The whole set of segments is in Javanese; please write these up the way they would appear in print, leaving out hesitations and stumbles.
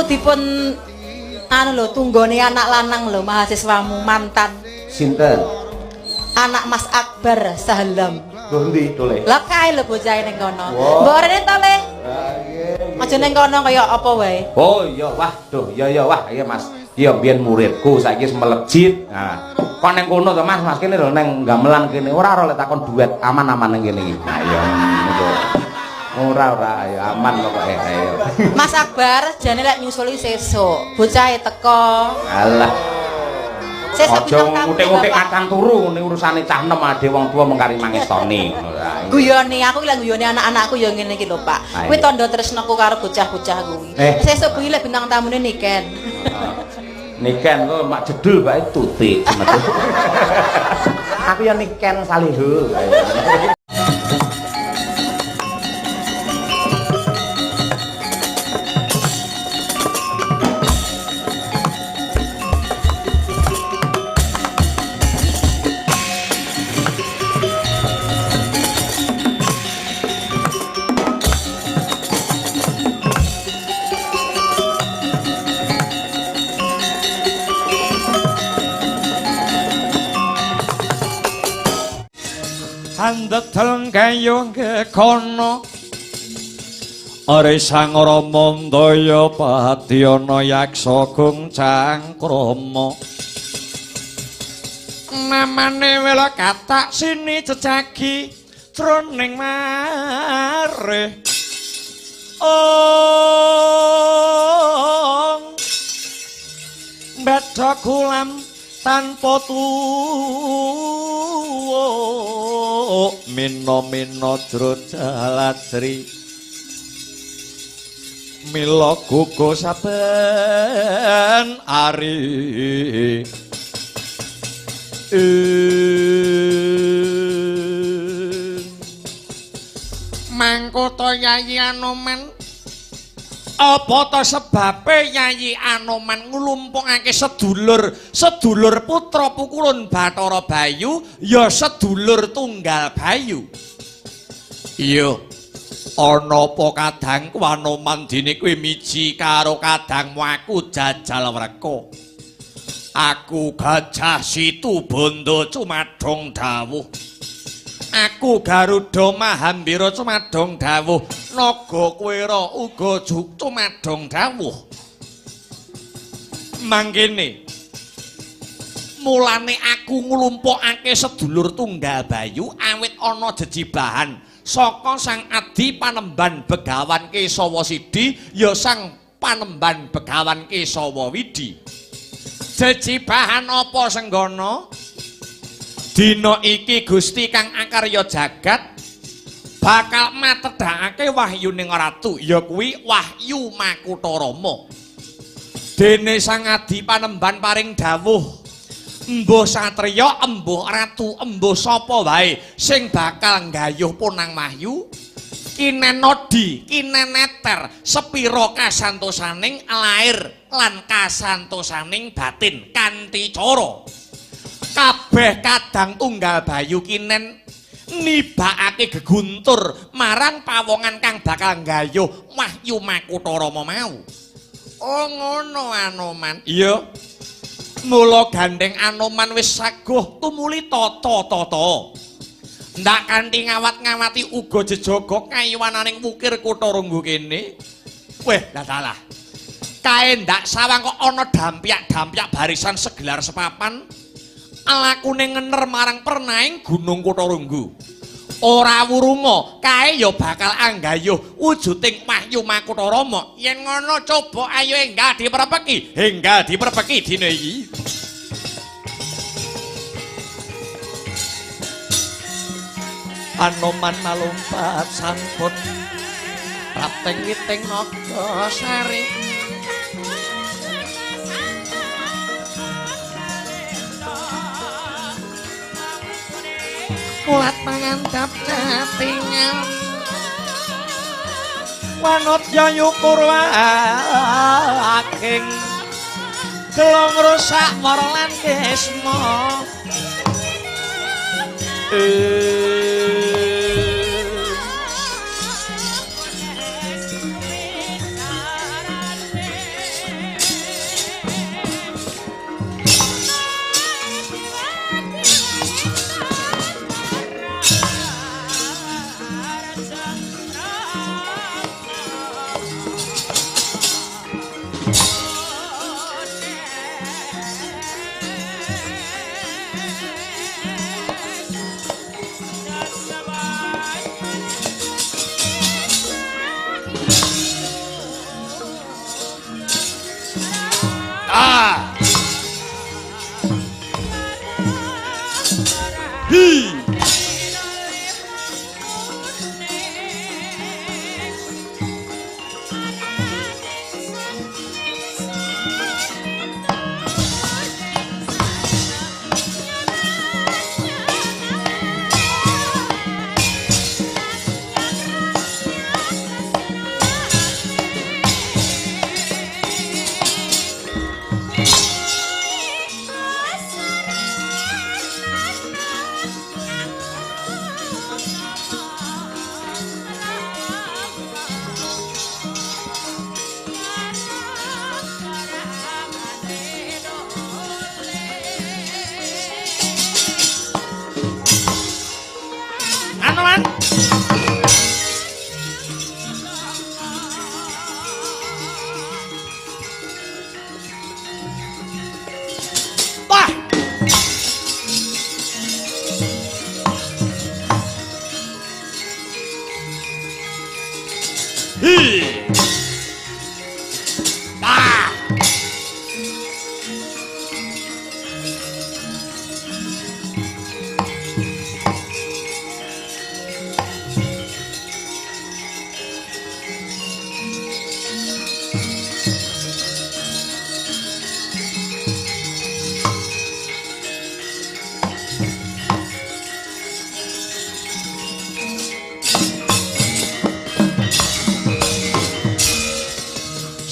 Niku dipun anu lho tunggone anak lanang lho mahasiswamu mantan. Sinten? Anak Mas Akbar Sahlam. Lho endi tole? Lah kae lho bocahe ning kono. Mbok rene to, Le? Aja ning kono kaya apa wae. Oh iya, wah, duh, iya iya wah, iya Mas. Iya mbiyen muridku saiki wis melejit. Nah, kok ning kono to Mas, Mas kene lho ning gamelan kene ora ora lek takon duet aman-aman ning kene iki. Nah iya ngono. Ora ora ayo aman pokoke ayo. Mas Akbar jane lek nyusuli sesuk, bocahe teko. Alah. Sesuk Aja bintang tamu ngutik-ngutik Bapak. kacang turu ngene urusane cah enem ade wong tuwa mengkari mangestoni ngono ta. Guyone aku ki lek guyone anak-anakku ya ngene iki lho, Pak. Kuwi tandha tresnaku karo bocah-bocah kuwi. Sesuk bengi lek bintang tamune Niken. Niken kok mak jedul bae tutik. Aku ya Niken Salihu. Ayo. Andedel kayung kekono Are Sang Rama Ndaya Padyana Yaksa Gung Cangkrama. Namane wela katak sini cecagi jroning mare. Ong Mbedha kulam tanpa tuwuk mino-mino jro jaladri mila gugo saben ari. Mangkoto Yayi Anoman, apa ta sebabe Yayi Anoman nglumpukake sedulur sedulur putra pukulun Bathara Bayu ya sedulur tunggal Bayu? Iya, ana apa kadangku Anoman dene kuwi miji karo kadangmu aku jajal wreka. Aku Gajah Situbondo cumadong dawuh. Aku Garuda Mahambira cumadong dawuh. Naga Kwera uga cumadong dawuh. Mangkene mulane aku nglumpukake sedulur tunggal Bayu awit ana jejibahan saka Sang Adi Panemban Begawan Kesawa Sidi ya Sang Panemban Begawan Kesawa Widi. Jejibahan apa senggana? Dina iki Gusti kang akarya jagat bakal matedhakake wahyuning ratu ya kuwi Wahyu Makutha Rama. Dene Sang Adi Panemban paring dawuh, embuh satriya, embuh ratu, embuh sapa wae sing bakal nggayuh punang wahyu kinenodi, kineneter sepira kasantosaning lair lan kasantosaning batin kanthi cara kabeh kadang tunggal Bayu kinen nibakake geguntur marang pawongan kang bakal nggayuh Wahyu Makutha Rama mau. Oh ngono Anoman. Iya. Mula gandeng Anoman wis saguh tumuli tata-tata. Ndak kanthi ngawat-ngawati uga jejaga kayuwananing wukir kutha Runggu kene. Weh, lah salah. Kae ndak sawang kok ana dampyak-dampyak barisan segelar sepapan. Lakune ngener marang pernaing Gunung Kutha Runggu. Ora wurunga, kae ya bakal anggayuh wujuding Wahyu Makutha Rama. Yen ngono coba ayo enggal diperpeki, enggal diperpeki dina iki. Anoman malumpat sampun prapteng witing naga sari. Kulat mangandhap katingal wanodya yukur waking gelong rusak wara lan kisma.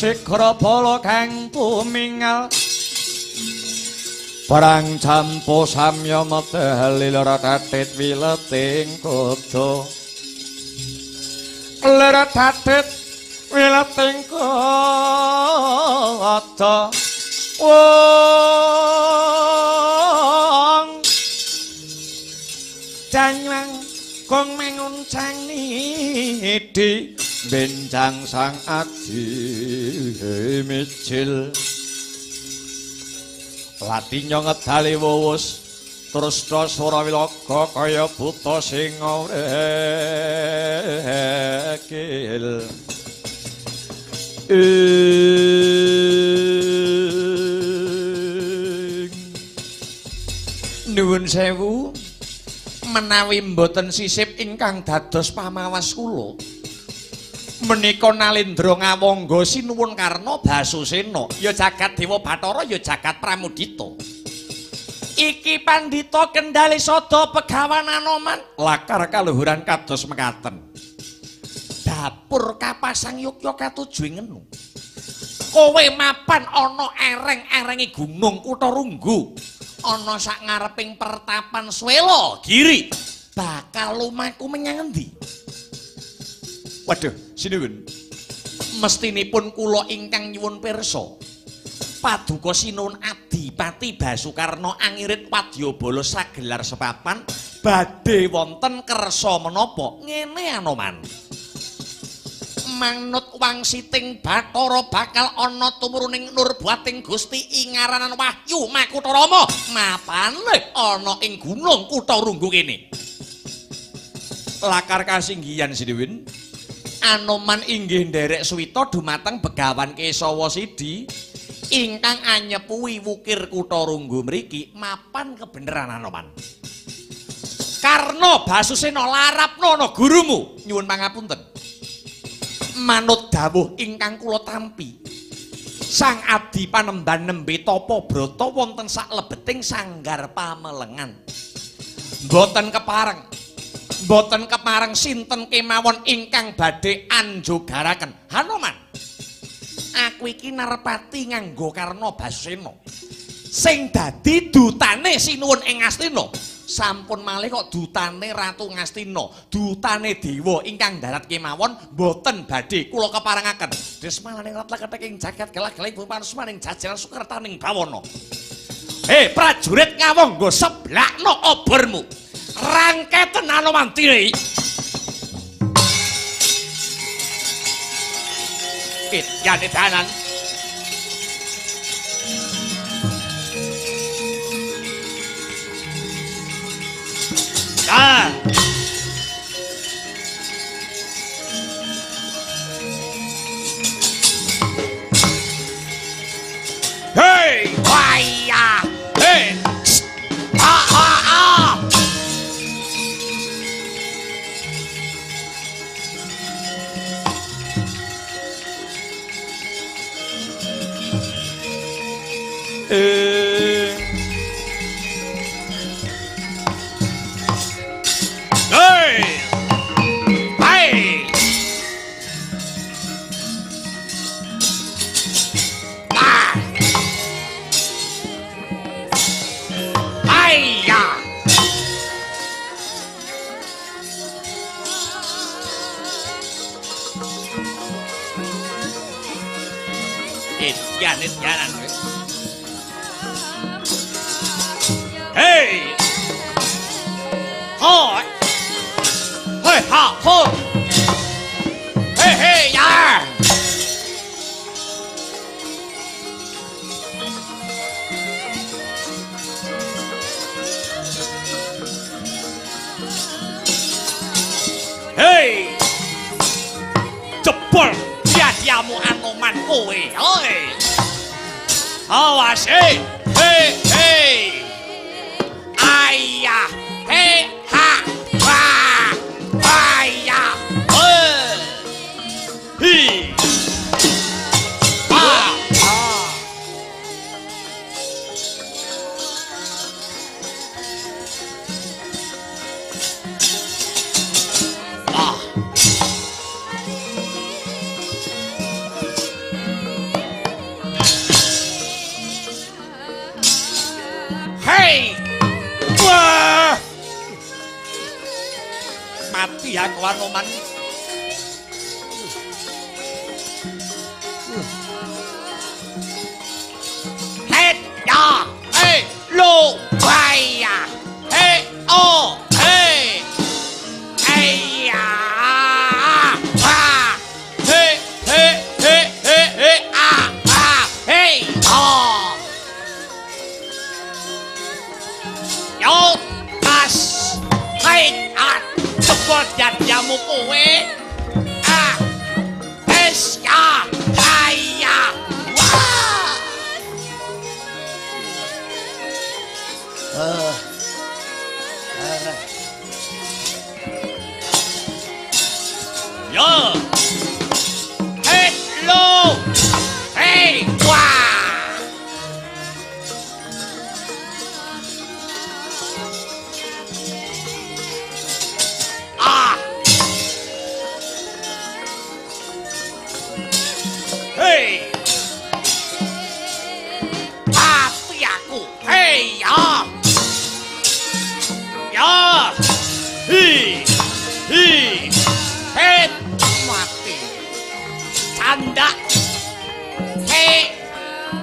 Sigra bala kang tumingal perang campo samya medal lir tatit wileting kuda lir tatit wileting kuda wong janyang kong mangun canidi benjang sang aji mijil latinya ngedali wuwus terus swara wilaga kaya buta sing ngrekil. Nuwun sewu menawi mboten sisip ingkang dados pamawas kula menika Nalendra ngawangga sinuwun Karna Basusena ya jagat Dewa Bathara ya jagat Pramudita iki pandhita kendhali sada Begawan Anoman lakar kaluhuran kados mekaten dapur kapasang yukya katuju ing ngenu kowe mapan ana ereng-erengi gunung Kutha Runggu ana sak ngareping pertapan Swela Giri bakal lumaku menyang endi? Waduh, sinuwun. Mestinipun kula ingkang nyuwun pirsa. Paduka sinuwun Adipati Basukarna angirit wadyabala sagelar sepapan badhe wonten kersa menapa? Ngene Anoman. Manut wangsiting Bathara bakal ana tumuruning nurbuating Gusti ingaranan Wahyu Makutha Rama mapane ana ing gunung Kutha Runggu kene. Lakar kasinggihan sinuwun. Anoman inggih nderek suwita dumateng Begawan Kesawa Sidi ingkang anyepuhi wukir Kutha Runggu mriki mapan kebeneran Anoman. Karna Basusena larapna ana gurumu nyuwun pangapunten. Manut dawuh ingkang kula tampi Sang Adi Panemban nembe tapa brata wonten saklebeting sanggar pamelengan. Mboten kepareng. Mboten kepareng sinten kemawon ingkang badhe anjogaraken. Hanoman, aku iki narpati nganggo Karna Basusena sing dadi dutane sinuwun ing Ngastina. Sampun malih kok dutane Ratu Ngastina, dutane dewa ingkang darat kemawon mboten badhe kula keparengaken. Desmalaning letek ing jagat gelah-gelah bumi panusmaning jajaran sukertaning bawana. Hei prajurit Ngawangga, seblakno obormu. Rangketen Anoman tire. Edyane dalan. Ah. Hey, waya. Hey. Ah ah ah. Hey! Hey! Ah! Hiya! Ityan, ityanan. Hey! Ho! Hey ha ho! Hey hey ya! Hey! Jebol dia-diamu Anoman kowe. Hoi! Awas hey! Hey hey! Ayah! Hey ha! Wah! Ayah! Hi! Ah! Ah! Ah! Mati aku Anoman. Het ya, he lo ya, he o he, he ya, ha, he he he he he a a he o. Yo pas, hei a, jebol dadamu kowe. A S A ya. Wah. Yo. Hello. Hey, wah. Ah. Hey. Mati aku. Hey, ya. Ya. Hi. Hi. Het mati. Canda. He.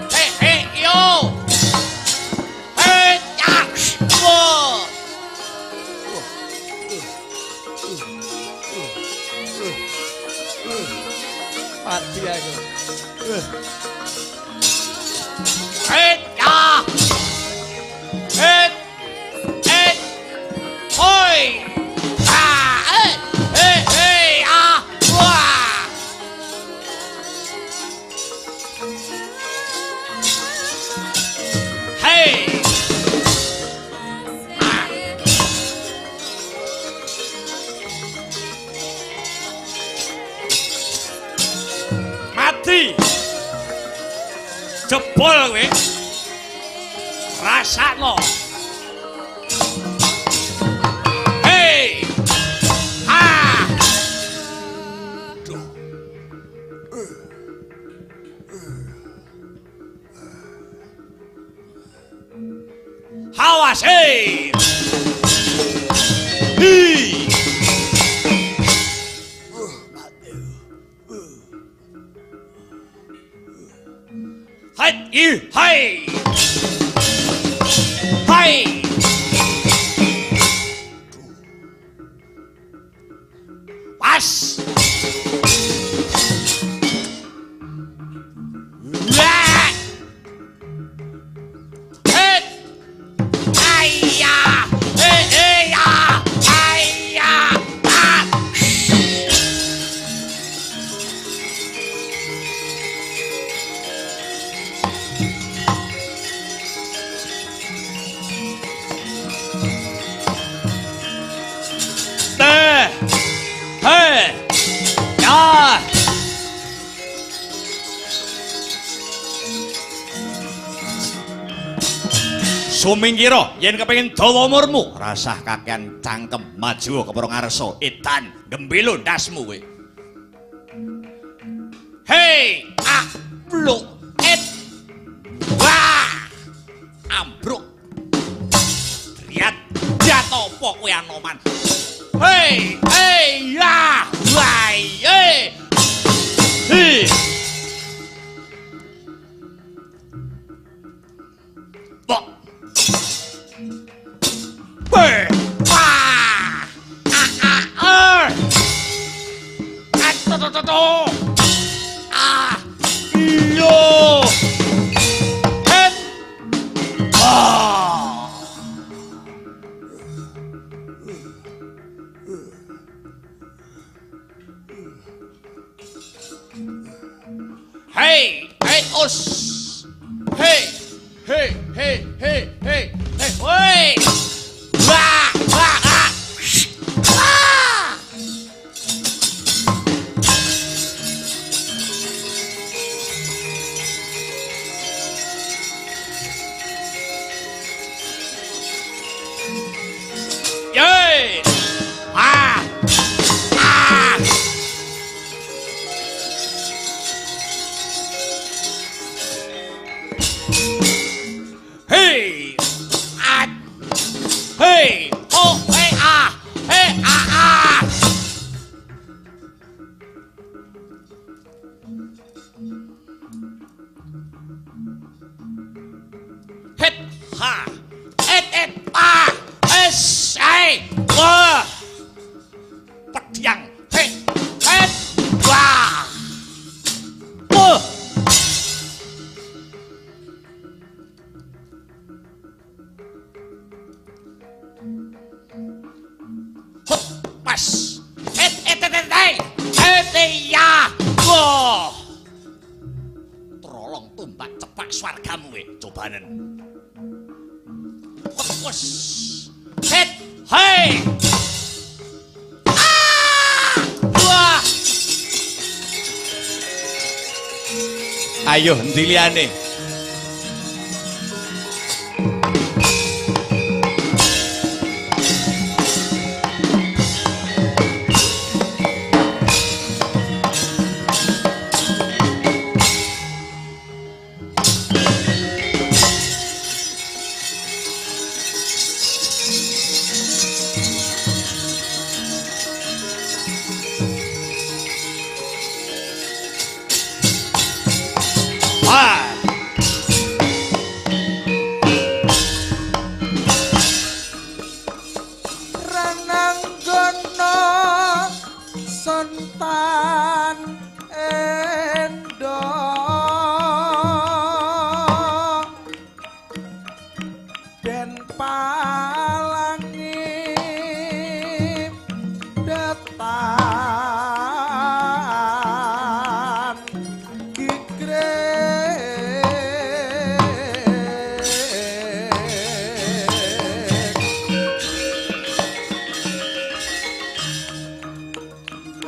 He he yo. He ya. Wo. Mati aku. Het ya. Het. Het. Hoi. Ah, eh, eh, eh, ah, wah. Hey. Ah. Mati. Jebol kowe. Rasakno. Hey. Ha. Duh. Hawas, hey. Hi. Hai, i, hai. Hai. Pas. Wah. Het. Ayah. Eh, eh, ya. Ayah. Ah. Teh. Hei. Ya. Sumingkira yen kepengin dawa umurmu, rasah kakean cangkem maju kepara ngarsa edan gembilo ndasmu kowe. Hei, ah, bluk, et. Wah. Ambruk. Driat, driat apa kowe Anoman? Hei, hei, ya, wah, hei. Hi. Bok. Weh. Wah. Ah, ah, ah. Ah, to, to, to, to. Ah. Iyo. Het. Ah. Hey, hey, os. Hey, hey, hey, hey, hey, hey, hoi. Wah, wah, ah. Ah. Yey. Ah. Ah. Hey. Ah. Hey. Oh, hey, ah. Hey, ah, ah. Ha. Et et ah. Es ai. Wah. Pediang. He. Het. Wah. Wah. Hup, pas. Et et et et et. Et ya. Wah. Trolong tumbak cepak swargamu we, cobanen. Wes. Het, hei. Ah! Wah. Ayo endi liyane? Ah! Rananggana sontan endo den palangi datan gigre.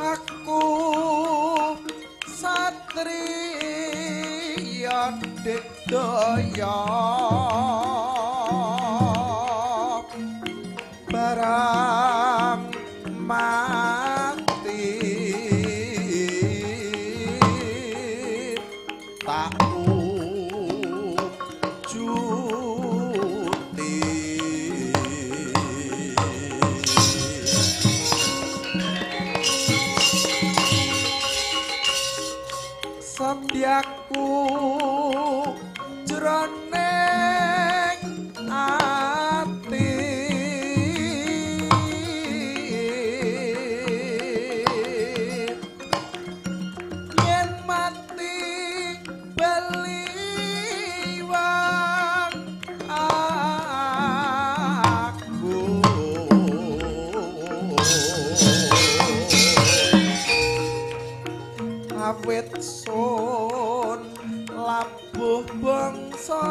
Aku satriya digdaya barang mati tak ujuti. Setyaku jroning ati yen mati bali wong aku. Awit sun labuh bangsa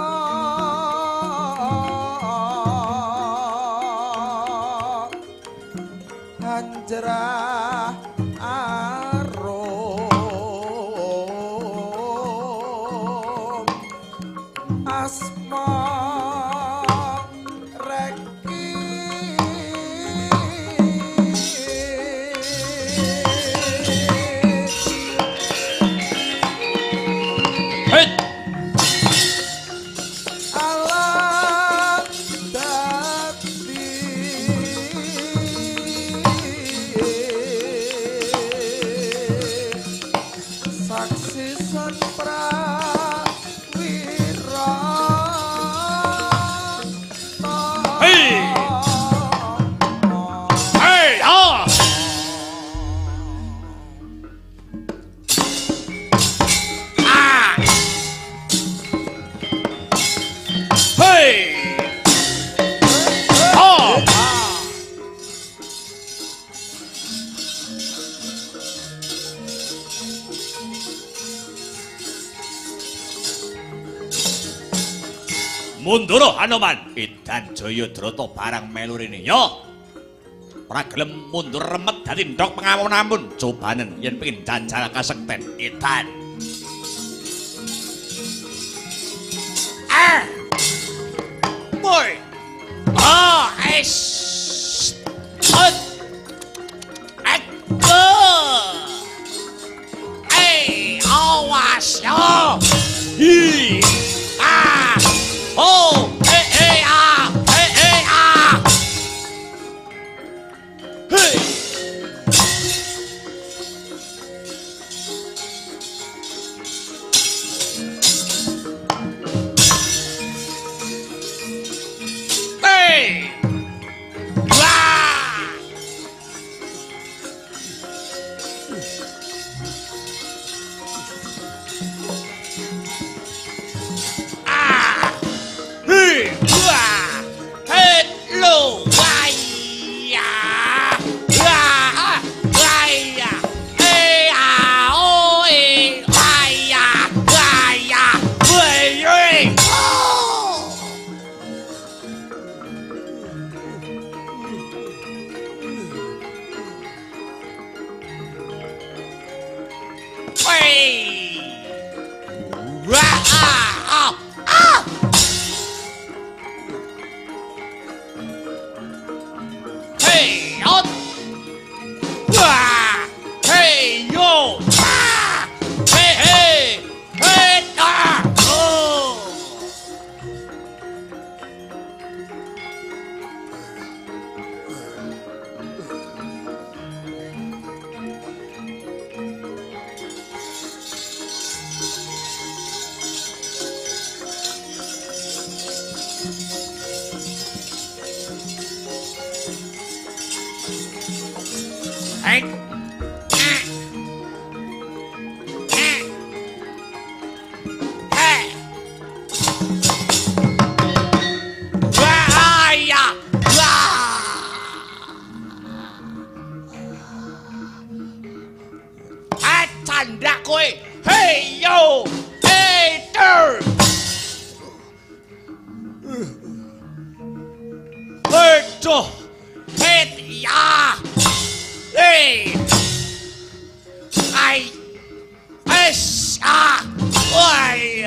hanjrah arum asma reki. Hei. Alam dadi saksi sun prawira. Hei. Hei, ha. Ah. Hei. Ha. Mundur Hanuman. Edan Jayadrata barang melu rene. Yo. Ora gelem mundur remet dadi ndhok pengawon-amun. Cobanen yen pengin jajal kasekten. Edan. Ah. Boy. Ah, es. Ut. Et. Eh, awas yo. Hi. Ah. Oh, eh eh ah, eh eh ah. Hei.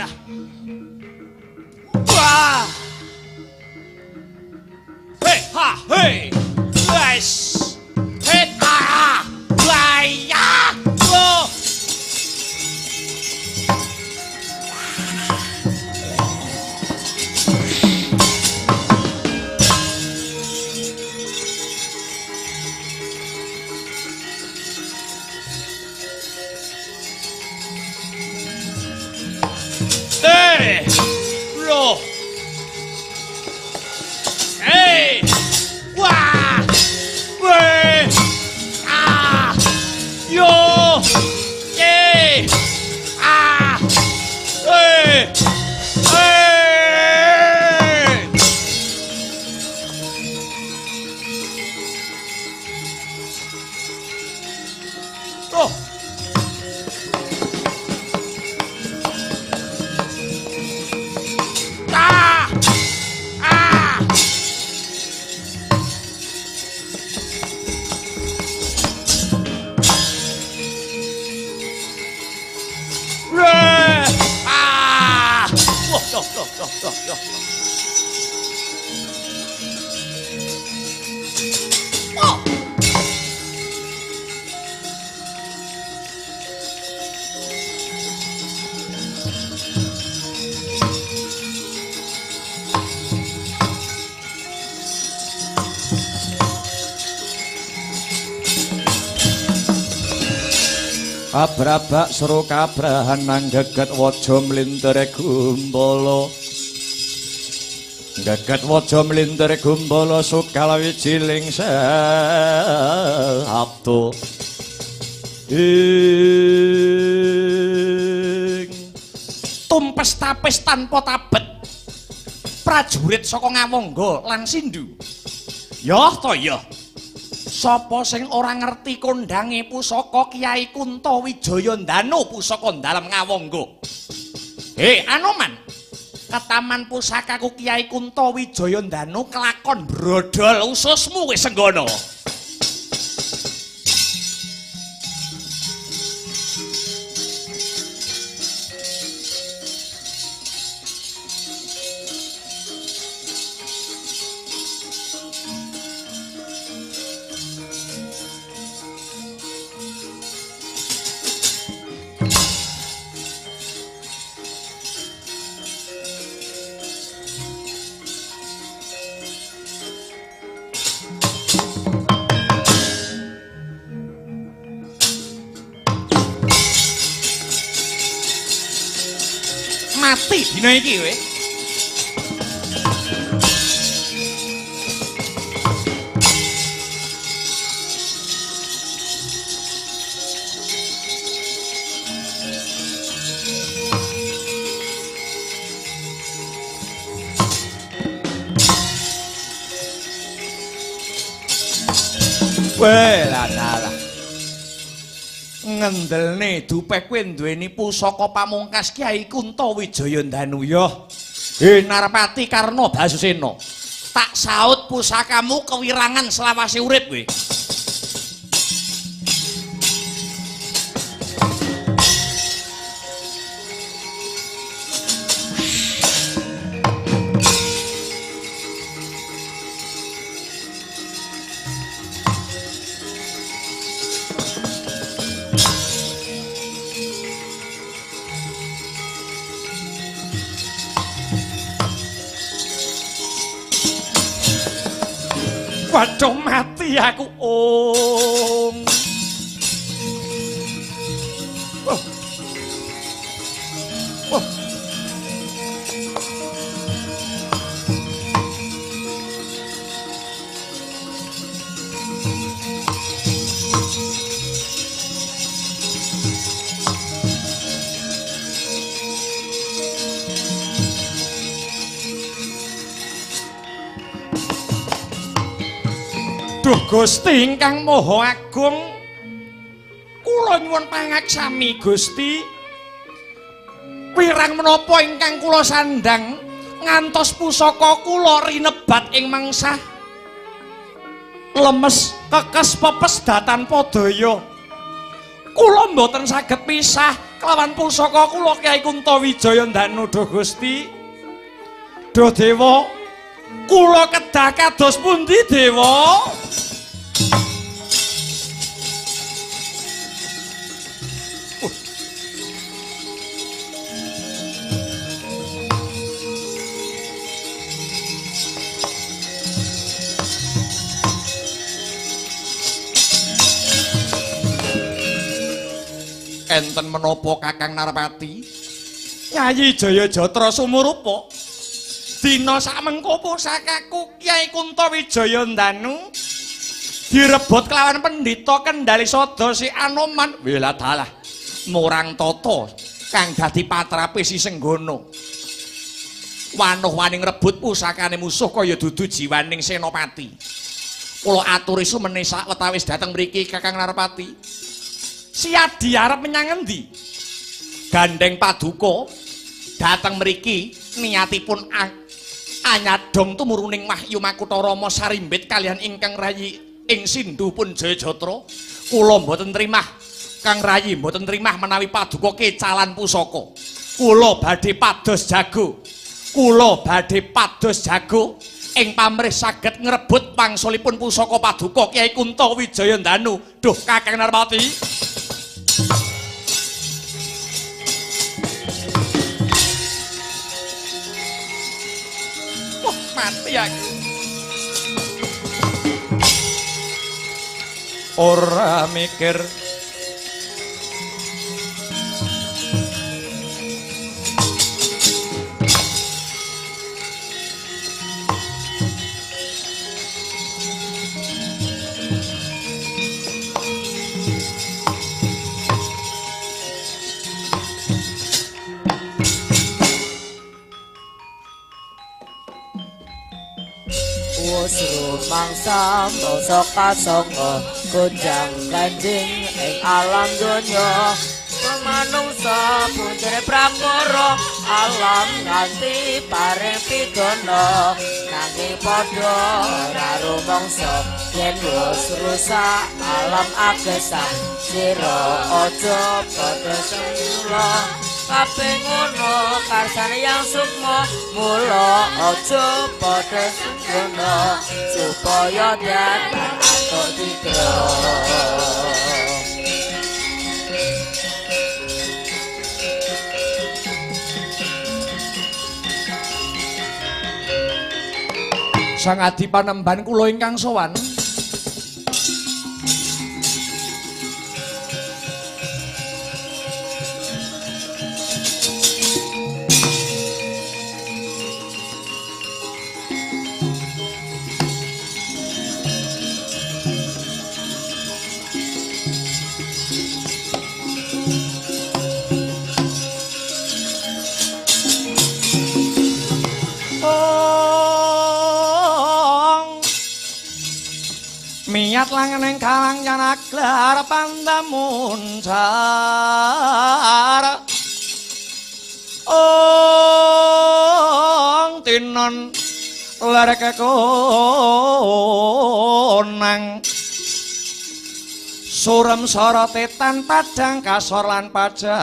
Ya. Wah. Hei ha hei. Wes. Hei ah. Wah ya. Oh. Eh, loh. Eh, wah, weh, ah, yo, eh, ah, eh, eh. Oh. Ah! Ah! Weh! Ah! Wah, loh, loh, loh, loh, loh. Oh! Abrabak seru kabrahan nang geget waja mlintir gumbala. Geget waja mlintir gumbala sukala wijiling sabtu. Ing tumpes tapis tanpa tabet. Prajurit saka Ngawangga lan Sindhu. Yah to yah. Sapa sing ora ngerti kondange pusaka Kyai Kunta Wijaya Ndanu pusaka dalem Ngawangga. He Anoman, ketaman pusakaku Kyai Kunta Wijaya Ndanu kelakon brodol ususmu wis senggono. Mati dina iki kowe. Weh, lah lah. Ngendelne dupe kowe duweni pusaka pamungkas Kyai Kunta Wijaya Ndanu ya. He Narpati Karna Basusena. Tak saut pusakamu kewirangan selawase urip kowe. Waduh mati aku om. Oh. Oh. Duh Gusti ingkang Maha Agung, kula nyuwun pangaksami Gusti. Wirang menapa ingkang kula sandhang ngantos pusaka kula rinebat ing mengsah. Lemes kekes pepes datan padaya. Kula mboten saged pisah Kelawan pusaka kula Kyai Kunta Wijaya Ndanu duh Gusti. Duh Dewa, kula kedah kados pundi Dewa? Enten menapa Kakang Narpati? Yayi Jaya Jatra sumurupa. Dina sakmengko pusakaku Kyai Kunta Wijaya Ndanu direbut kelawan pendhita Kendali Sada si Anoman. Wela dalah murang tata kang dadi patrape si Senggana. Wanuh wani ngrebut pusakane musuh kaya dudu jiwaning senopati. Kula aturi sumene sawetawis dhateng mriki Kakang Narpati. Siadi arep menyang endi? Gandeng paduka dhateng mriki niatipun anyadong tumuruning Wahyu Makutha Rama sarimbit kalihan ingkang rayi ing Sindhu pun Jayajatra. Kula mboten trimah, Kang Rayi mboten trimah menawi paduka kecalan pusaka. Kula badhe pados jago. Kula badhe pados jago ing pamrih saged ngrebut wangsulipun pusaka paduka Kyai Kunta Wijaya Ndanu. Duh Kakang Narpati. Wah, mati aku. Ora mikir. Rumangsa mangsa kasanga gonjang ganjing ing alam donya manungsa punjere prakara alam nganti paring pidana nanging padha ora rumangsa yen wis rusak alam agesang sira aja padha sengula kabeh ngono karsane yang sukma mula aja padha senggono supaya datan atok ditra. Sang Adi Panembahan kula ingkang sowan. Miyat langeneng kalang yanaglar pandamuncar ong tinon lereke konang surem sorote tan padang kasor lan pajaring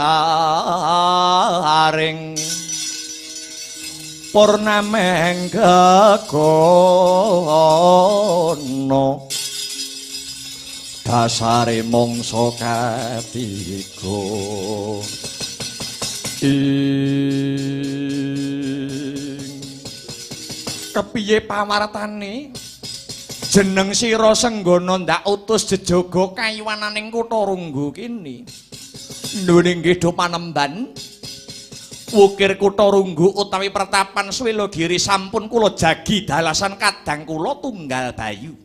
purnameng gegono dasare mangsa katiga ing kepiye pawartane jeneng sira Senggana ndak utus jejaga kayuwananing kutha Runggu kini nggone nggih do panemban wukir kutha Runggu utawi pertapan Swelogiri sampun kula jagi dalasan kadang kula tunggal bayu.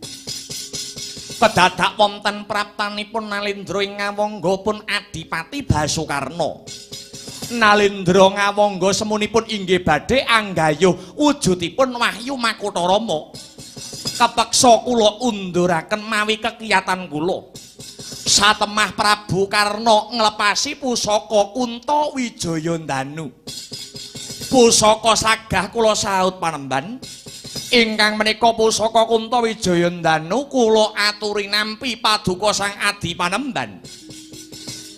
Kedadak wonten praptanipun Nalindra ing Ngawangga pun Adipati Basukarna. Nalindra Ngawangga semunipun inggih badhe anggayuh wujudipun Wahyu Makutha Rama. Kepeksa kula unduraken mawi kekiyatan kula. Satemah Prabu Karna nglepasi pusaka Kunta Wijaya Ndanu. Pusaka sagah kula saut panemban. Ingkang menika pusaka Kunta Wijaya Ndanu kula aturi nampi paduka Sang Adi Panemban.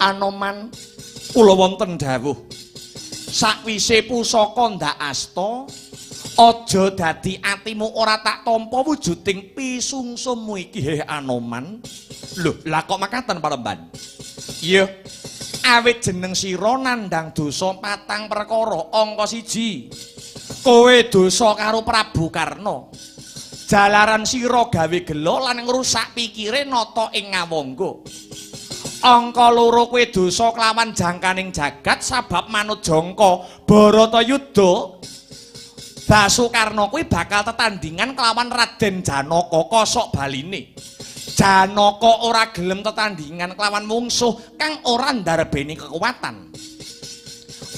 Anoman Kula wonten dawuh. Sakwise pusaka ndak asta, aja dadi atimu ora tak tampa wujuding pisungsummu iki he Anoman. Lho, lah kok makaten Panembahan? Iya. Awit jeneng sira nandhang dosa patang perkara, angka 1. Kowe dosa karo Prabu Karna. Jalaran sira gawe gela lan ngrusak pikire nata ing ngawangga. Angka 2 kowe dosa kelawan jangkaning jagat sabab manut jangka Baratayuda. Basukarna kuwi bakal tetandingan kelawan Raden Janaka kosok baline. Janaka ora gelem tetandingan kelawan mungsuh kang ora ndarbeni kekuatan.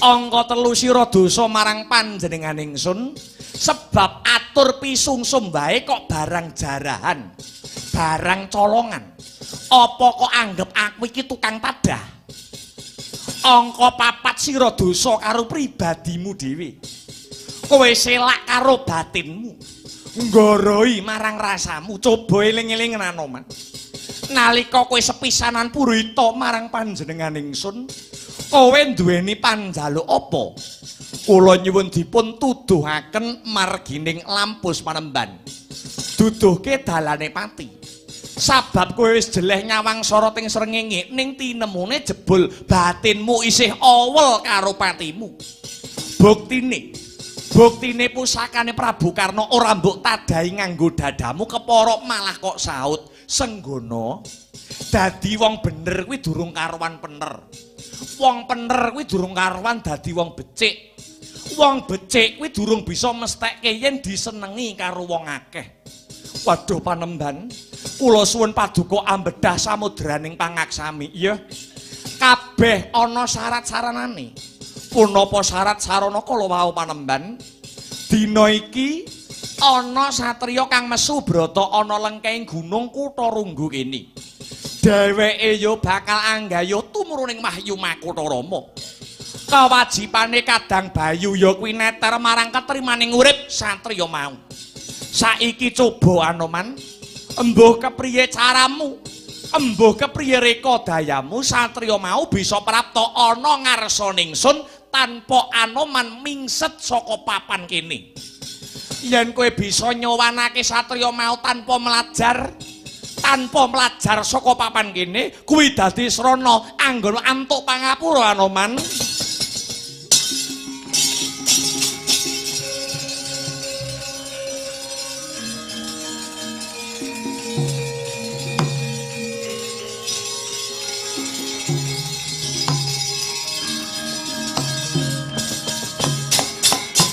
Angka 3 sira dosa marang panjenengan ingsun sebab atur pisungsum wae kok barang jarahan, barang colongan. Apa kok anggep aku iki tukang tadah? Angka 4 sira dosa karo pribadimu dhewe. Kowe selak karo batinmu, nggoroi marang rasamu. Coba eling-eling Anoman. Nalika kowe sepisanan purita marang panjenengan ingsun, kowe duweni panjaluk apa? Kula nyuwun dipun tuduhaken margining lampus Panembahan. Duduhke dalane pati. Sabab kowe wis jeleh nyawang soroting srengenge ning tinemune jebul batinmu isih awel karo patimu. Buktine pusakane Prabu Karna ora mbok tadahi nganggo dadamu kepara malah kok saut. Senggono dadi wong bener kuwi durung karuan pener. Wong pener kuwi durung karuan dadi wong becik. Wong becik kuwi durung bisa mestheke yen disenengi karo wong akeh. Waduh Panembahan, kula suwun paduka ambedah samudraning pangaksami. Iya. Kabeh ana syarat-saranane. Punapa syarat sarana kala wau Panembahan? Dina iki ana satriya kang mesu brata ana lengkeng gunung Kutha Runggu kene. Dheweke ya bakal anggayuh tumruning Wahyu Makutha Rama. Kewajibane Kadang Bayu ya kuwi neter marang ketrimaning urip satriya mau. Saiki coba Anoman, embuh kepriye caramu? Embuh kepriye reka dayamu satriya mau bisa prapta ana ngarsa ningsun tanpa Anoman mingset saka papan kene. Yen kowe bisa nyowanake satriya mau tanpa melajar saka papan kene, kuwi dadi srana anggon antuk pangapura Anoman.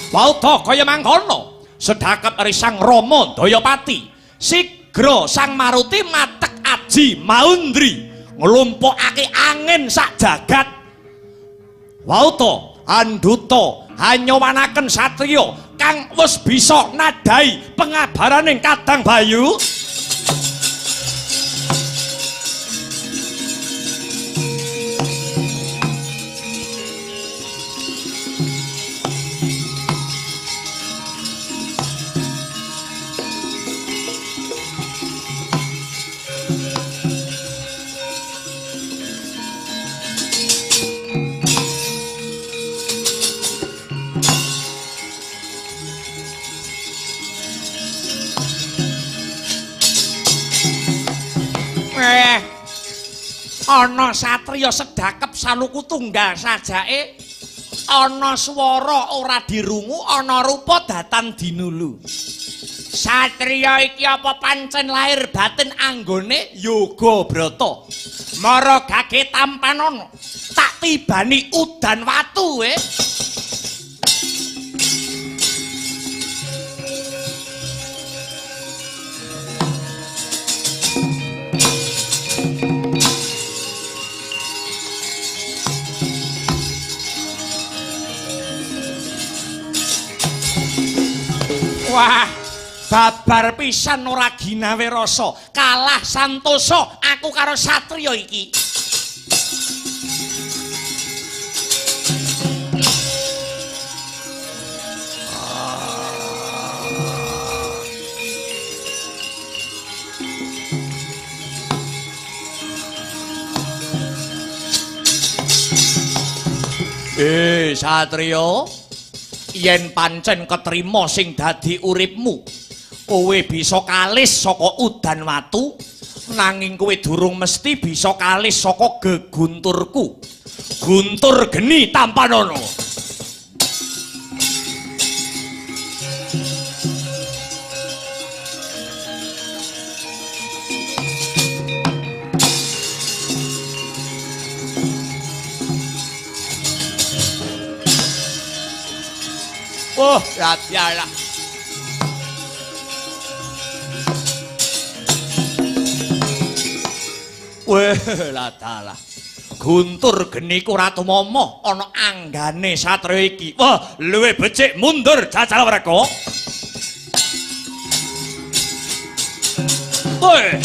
Wauta kaya mangkono, sedhakep ri Sang Rama Dayapati. Sigra Sang Maruti matek aji maundri, nglumpukake angin sak jagat. Wauta anduta hanyowanaken satriya kang wis bisa nadai pengabaraning Kadang Bayu. Ana satriya sedhakep saluku tunggal sajake, ana swara ora dirungu, ana rupa datan dinulu. Satriya iki apa pancen lahir batin anggone yoga brata? Mara gage tampanana, tak tibani udan watu. Wah, babar pisan ora ginawe rasa, kalah santosa aku karo satriya iki. Satriya, yen pancen ketrima sing dadi uripmu, kowe bisa kalis saka udan watu, nanging kowe durung mesti bisa kalis saka gegunturku. Guntur geni tampanono. Oh, ya lah. Weh, lah. Guntur geni ku ora tumomo ana anggane satriya iki. Wah, luwih becik mundur jajal mereka. Weh.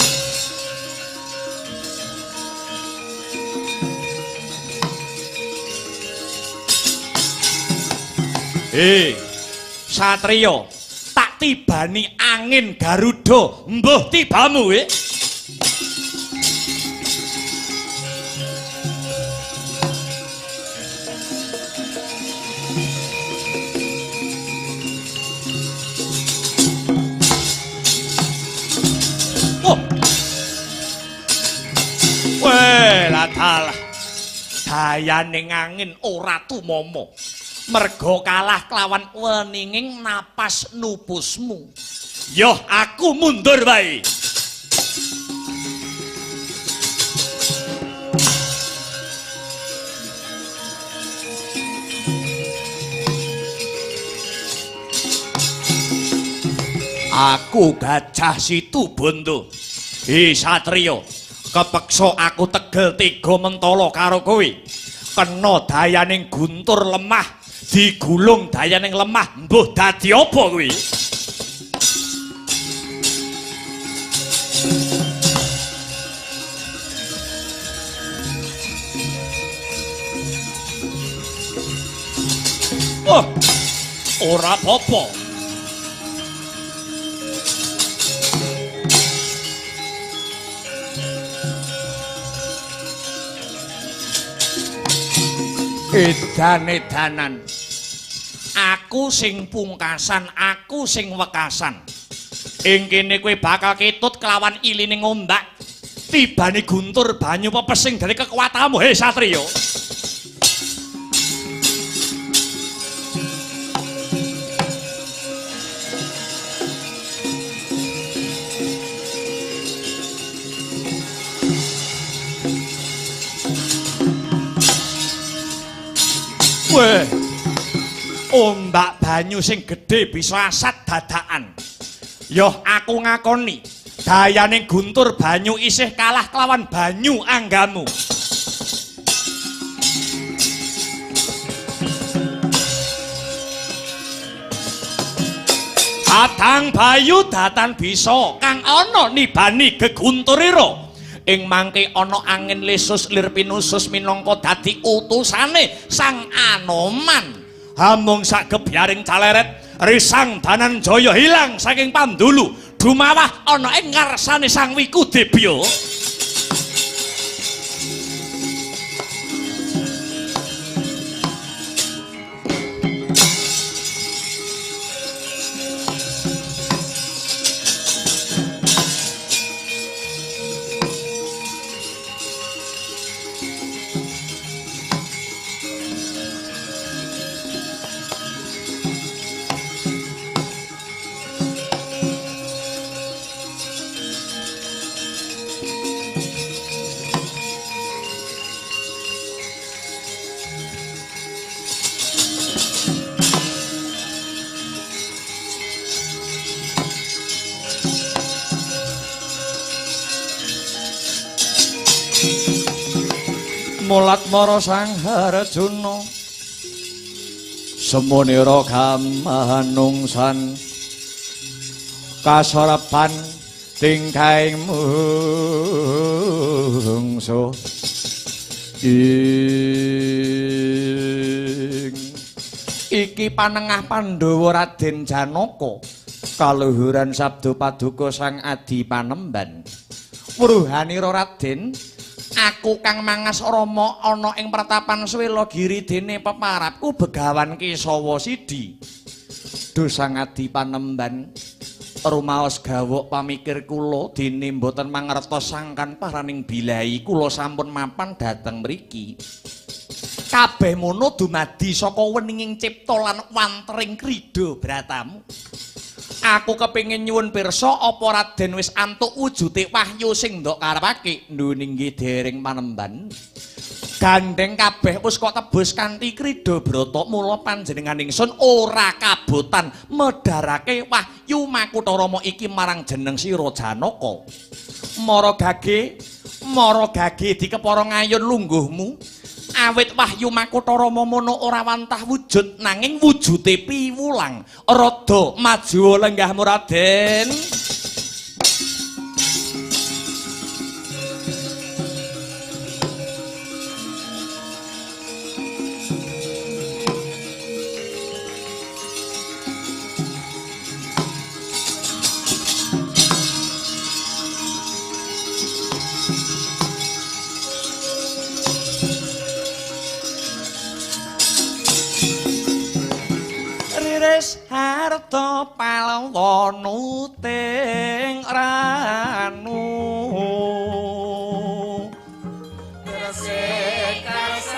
Satriya, tak tibani angin Garuda, mbuh tibamu we. Oh. Weh, lah. Dayane angin ora tumomo. Mergo kalah kelawan weninging napas nupusmu. Yoh, aku mundur wae. Aku Gajah Situbondo. Hi satriya, kepeksa aku tegel tega mentala karo kowe. Kena dayaning guntur lemah, digulung dayaning lemah, mbuh dadi apa kuwi? Oh, ora apa-apa. Edan-edanan. Aku sing pungkasan, aku sing wekasan. Ing kene kowe bakal ketut kelawan ilining ombak. Tibane guntur banyu pepesing dari kekuatanmu, he satriya. Weh, ombak banyu sing gedhe bisa asat dadakan. Yoh, aku ngakoni, dayane guntur banyu isih kalah kelawan banyu anggamu. Adang bayu datan bisa kang ana nibani gegunturira. Ing mangke ana angin lesus lir pinusus minangka dadi utusane Sang Anoman. Hamung sak gebyaring caleret risang Dananjaya hilang saking pandulu dumawah ana ing ngarsane Sang Wikudebya. Mulat mara Sang Harjuna semunira kamanungsan kasorepan tingkahing mungsuh ing iki panengah Pandhawa Raden Janaka kaluhuran sabda paduka Sang Adi Panemban. Wuruhanira Raden, Aku kang mangas Rama ana ing pertapan Swelagiri dene peparapku Begawan Kesawa Sidi. Duh Sang Adi Panemban, rumaos gawok pamikir kula dene mboten mangertos sangkan paraning bilahi kula sampun mapan dhateng mriki. Kabeh mono dumadi saka weninging cipta lan wantering krida bratamu. Aku kepengin nyuwun pirsa apa Raden wis antuk wujude wahyu sing ndok karepake. Ndhu nggih dereng panemban. Gandeng kabeh wis kok tebus kanthi krida brata, mula panjenengan ingsun ora kabotan medharake wahyu Makutha Rama iki marang jeneng sira Janaka. Mara gage dikepara ngayun lungguhmu. Awit wahyu Makutha Rama mono ora wantah wujud nanging wujude piwulang. Rada maju lenggahmu Raden. Harta palwa nuting ranu Gresik karsan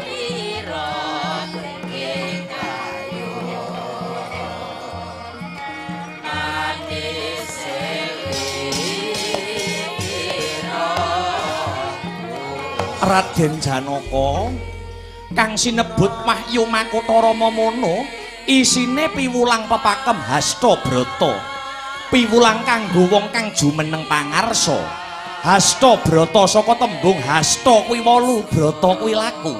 pira ing kayu manis Raden Janaka kang sinebut wahyu Makutha Rama mono isine piwulang pepakem hasta brata. Piwulang kanggo wong kang jumeneng pangarsa. Hasta brata saka tembung hasta kuwi wolu, brata kuwi laku.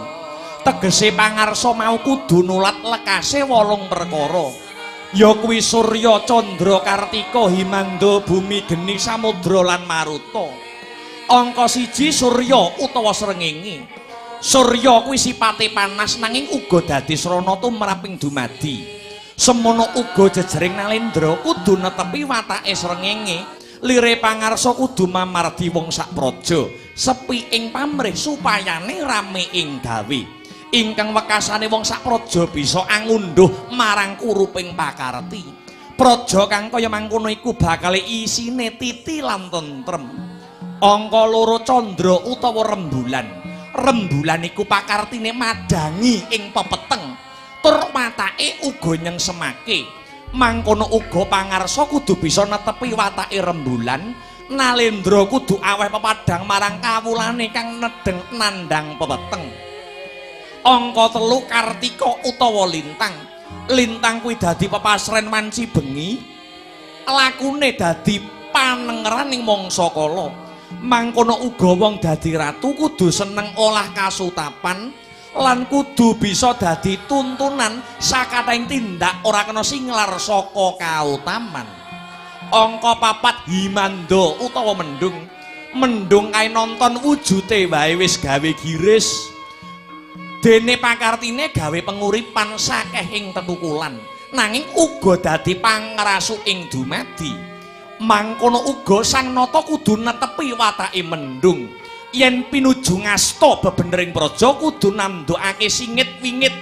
Tegese pangarsa mau kudu nulat lekase 8 perkara. Ya kuwi Surya, Candra, Kartika, Himanda, Bumi, Geni, Samudra lan Maruta. Angka 1 Surya utawa srengenge. Surya kuwi sipate panas nanging uga dadi srana tumraping dumadi. Semono uga jejering nalendra kudu netepi watake srengenge. Lire pangarsa kudu mamardi wong sak praja, sepi ing pamrih supayane rame ing gawe. Ingkang wekasane wong sak praja bisa angunduh marang kuruping pakarti. Praja kang kaya mangkono iku bakal isine titi lan tentrem. Angka 2 candra utawa rembulan. Rembulan iku pakartine madangi ing pepeteng tur watake uga nyengsemake. Mangkono uga pangarsa kudu bisa netepi watake rembulan. Nalendra kudu aweh pepadang marang kawulane kang nedeng nandang pepeteng. Angka 3 Kartika utawa lintang. Lintang kuwi dadi pepasren wanci bengi, lakune dadi panengeraning mangsa kala. Mangkono uga wong dadi ratu kudu seneng olah kasutapan lan kudu bisa dadi tuntunan sakathahing tindak ora kena singlar saka kautaman. Angka 4 Himanda utawa mendung. Mendung kae nonton wujute wae wis gawe giris. Dene pakartine gawe penguripan sakeh ing tetukulan, nanging uga dadi pangrasu ing dumadi. Mangkono uga sang nata kudu netepi watake mendung. Yen pinuju ngasta bebenering praja kudu nandukake singit wingit.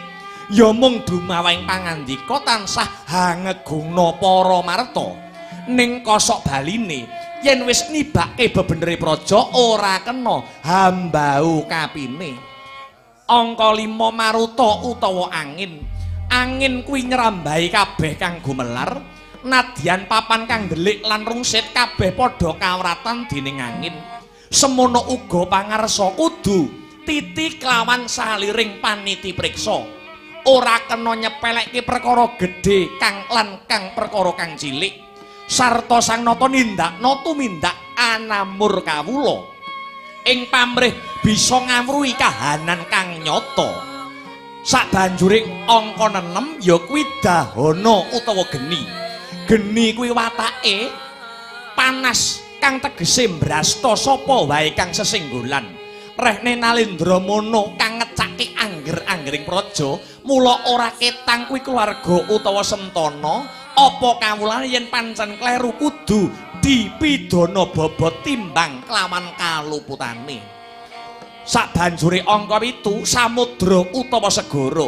Ya mung dumawahing pangandika tansah hangegungna para marta. Ning kosok baline yen wis nibake bebenere praja ora kena hambau kapine. Angka 5 Maruta utawa angin. Angin kuwi nyrambahi kabeh kang gumelar. Nadyan papan kang ndelik lan rungsit kabeh padha kawratan dening angin. Semono uga pangarsa kudu titi kelawan saliring paniti priksa. Ora kena nyepelekke perkara gedhe kang lan kang perkara kang cilik. Sarta sang nata nindakna tumindak anamur kawula. Ing pamrih bisa ngawruhi kahanan kang nyata. Sabanjure angka 6 ya kuwi dahana utawa geni. Geni kuwi watake panas kang tegese mbrasta sapa wae kang sesinggolan. Rehne Nalendra mono kang ngecake angger-anggering praja, mula ora ketang kuwi keluarga utawa sentana, apa kawulane yen pancen kleru kudu Dipidana bobot timbang kelawan kaluputane. Sabanjure angka 7 samudra utawa segara.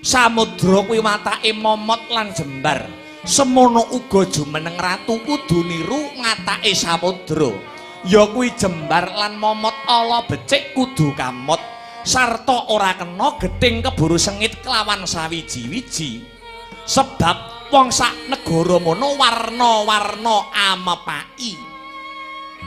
Samudra kuwi watake momot lan jembar. Semono uga jumeneng ratu kudu niru ngatake samudra. Ya kuwi jembar lan momot ala becik kudu kamot sarta ora kena gething keburu sengit kelawan sawiji-wiji. Sebab wong sak negara mono warna-warna amepaki.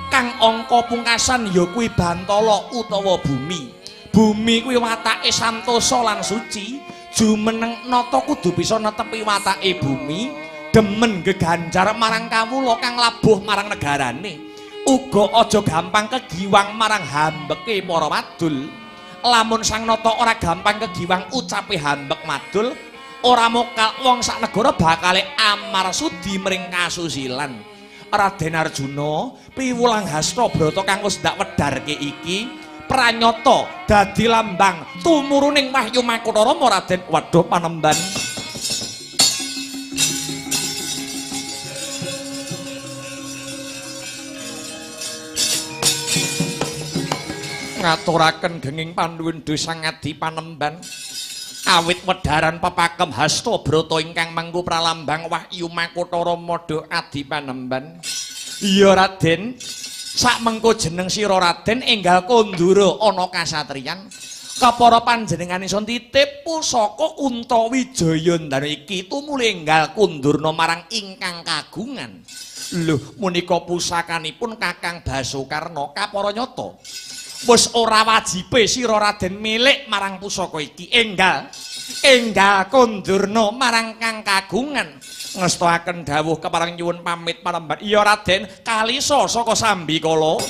Kang angka pungkasan ya kuwi bantala utawa bumi. Bumi kuwi watake santosa lan suci. Jumeneng nata kudu bisa netepi watake bumi, demen geganjar marang kawula kang labuh marang negarane. Uga aja gampang kegiwang marang hambeke para wadul. Lamun sang nata ora gampang kegiwang ucape hambek wadul, ora mokal wong sak negara bakale amar sudi mring kasusilan. Raden Arjuna piwulang hasta brata kang wis ndak wedharke iki pranyata dadi lambang tumuruning wahyu Makutha Rama. Raden waduh panemban. Ngaturaken genging panuwun sang adi panemban. Awit wedharan pepakem hasta brata ingkang mangku pralambang wahyu Makutha Rama adi panemban. Iya Raden, sak mengko jeneng sira Raden enggal kondura ana kasatriyan. Kepara panjenengan iso titip pusaka Kuntawijaya ndanu iki tumuli enggal kundurna marang ingkang kagungan. Lho menika pusakanipun Kakang Basukarna kapara nyata. Wis ora wajibe sira Raden milik marang pusaka iki, enggal enggal kondurna marang kang kagungan. Ngestoaken dawuh kepareng nyuwun pamit panemban. Iya Raden, kalisa saka sambikala.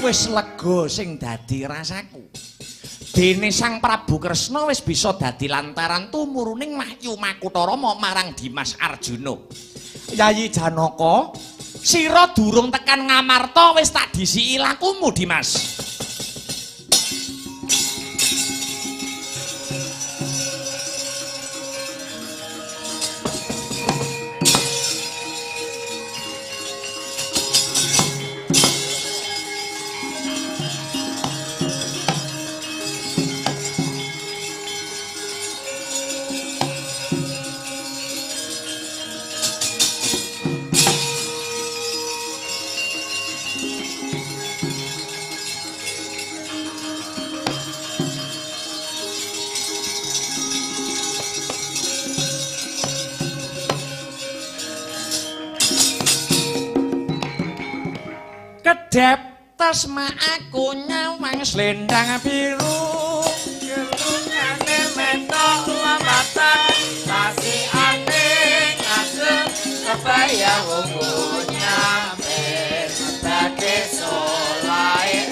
Wis lega sing dadi rasaku. Dene Sang Prabu Kresna wis bisa dadi lantaran tumuruning wahyu Makutha Rama marang Dimas Arjuna. Yayi Janaka, sira durung tekan Ngamarta wis tak disiki lakumu Dimas. Kedep tasma aku nyawang slendang biru, gelungane metok lamatan sasiane ngasem kebaya ungu nyampe badhe solahe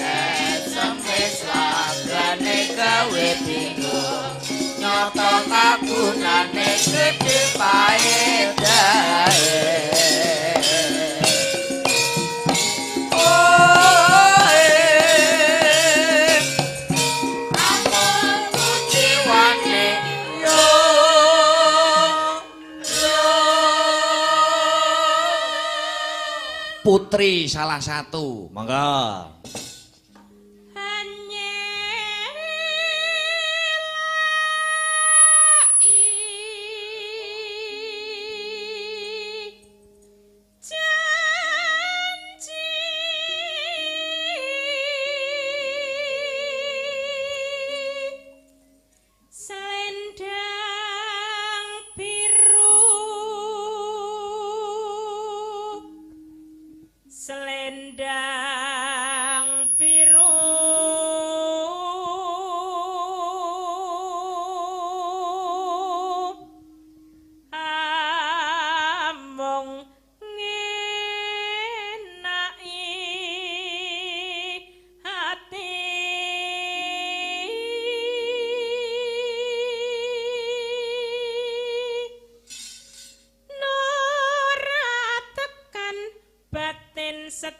esem wis lagane gawe bingung nyoto kagunane gedhe paedahe. Putri salah satu, monggo. Selendang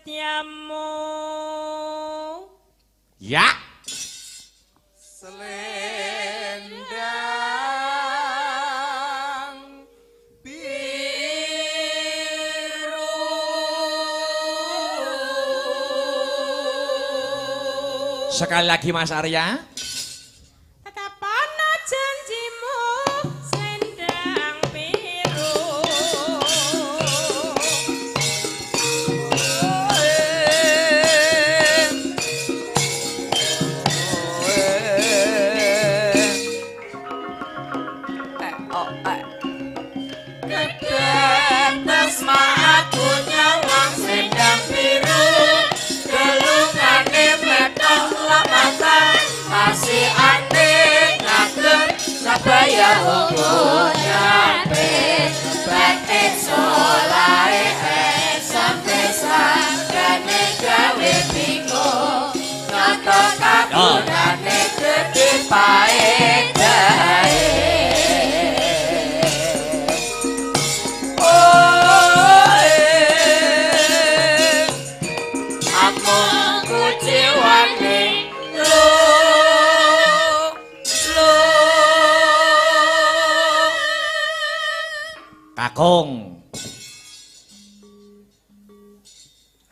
setyamu. Ya. Selendang biru. Sekali lagi Mas Arya. Tetap ana janjimu selendang biru. Kedetes aku nyawang selendang biru, gelungane metok lamatan, masih aneh ngagem sabaya hukum nyape, batin solahe sampai sanggane gawe bingung, nonton kabunane gede paedahe. Kakung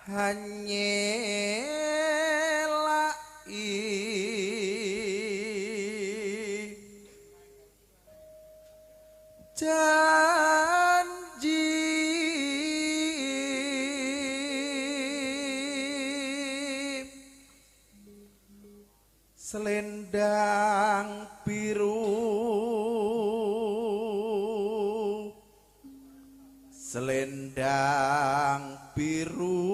hanyelai janji selendang biru, selendang biru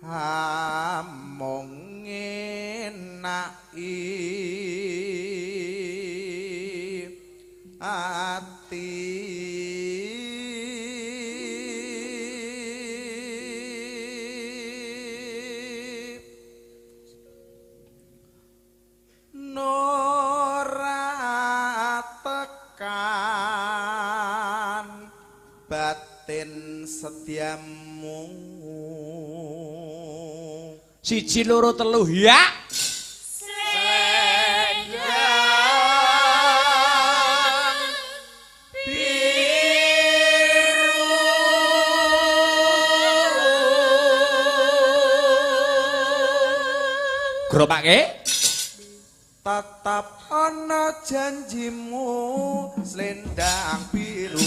among ngenaki ati. Nora tekan batin setiamu. 1 2 3 ya. Selendang biru. Gerobake Tetap ana janjimu selendang biru.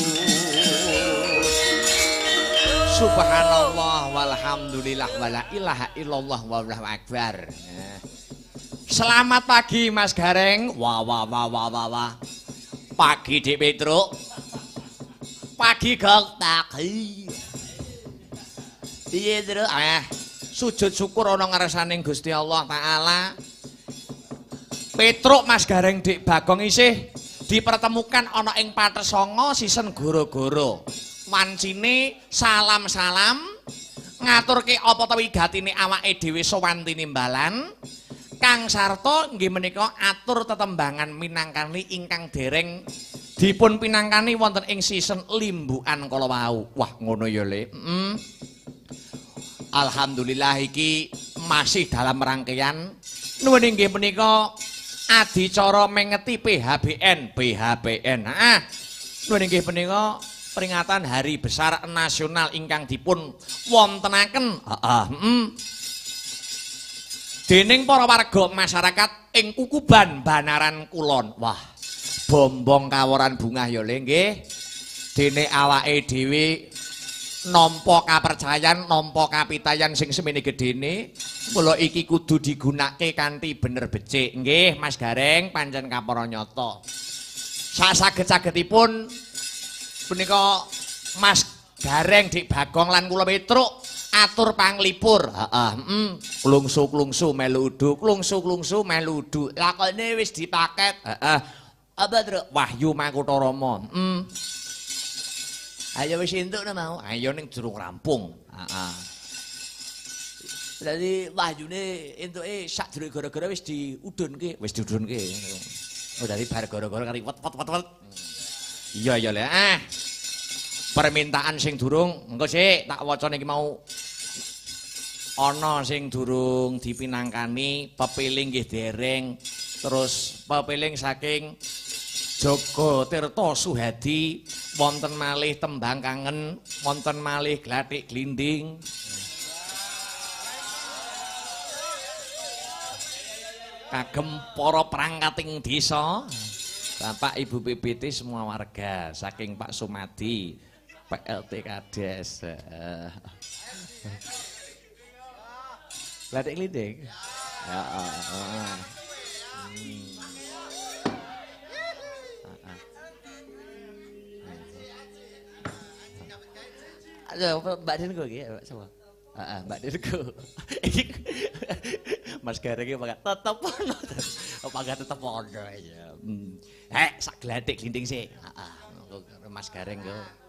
Subhanallah walhamdulillah wala ilaha illallah wallahu akbar. Selamat pagi Mas Gareng. Wah wah wah wah wah wah. Pagi Dik Petruk. Pagi Gong. Pagi. Piye Truk? Sujud syukur ana ngarsaning Gusti Allah Taala. Petruk Mas Gareng Dik Bagong isih dipertemukan ana ing Patesongo season goro-goro. Wancine salam-salam ngaturke apa ta wigatine awake dhewe sowan tinimbalan. Kang Sarto nggih menika atur tetembangan minangkani ingkang dereng dipun pinangkani wonten ing season limbukan kala wau. Wah ngono ya Le. Alhamdulillah iki masih dalam rangkaian. Nuwun inggih menika adicara mengeti PHBN, PHBN. Heeh. Nuwun inggih menika peringatan Hari Besar Nasional ingkang dipun wontenaken. Heeh, Dening para warga masyarakat ing Kukuban Banaran Kulon. Wah, bombong kaworan bungah ya Le nggih. Dene awake dhewe nampa kapercayan, nampa kapitayan sing semene gedene, mula iki kudu digunakake kanthi bener becik. Nggih, Mas Gareng pancen kapara nyata. Sak-saged-sagedipun punika Mas Gareng Dik Bagong lan kula Petruk atur panglipur. Heeh, klungsu-klungsu melu udu, klungsu-klungsu melu udu. Lakone wis dipaket. Heeh. Apa, Truk? Wahyu Makutharama. Ayo wis entuk no mau. Ayo ning durung rampung. Heeh. Dadi wahyune entuke sadurunge gara-gara wis diudhunke, wis diudhunke. Oh dadi bar gara-gara kari wet wet wet wet. Iya iya Le. Ah. Permintaan sing durung, engko sik tak waca niki mau. Ana sing durung dipinangkani, pepiling nggih dereng. Terus pepiling saking Joko Tirta Suhadi, wonten malih tembang kangen, wonten malih glathik glinding. Kagem para perangkating desa, Bapak Ibu PBT semua warga saking Pak Sumadi, PLT Kades. Glathik glinding. Ya, heeh. Aduh, Mbak Dinku iki, sapa? Heeh, Mbak Dinku. Iki Mas Gareng iki pangkat tetep ono. Pangkat tetep ono ya. Sak glathik glinding sik. Heeh, Mas Gareng kok.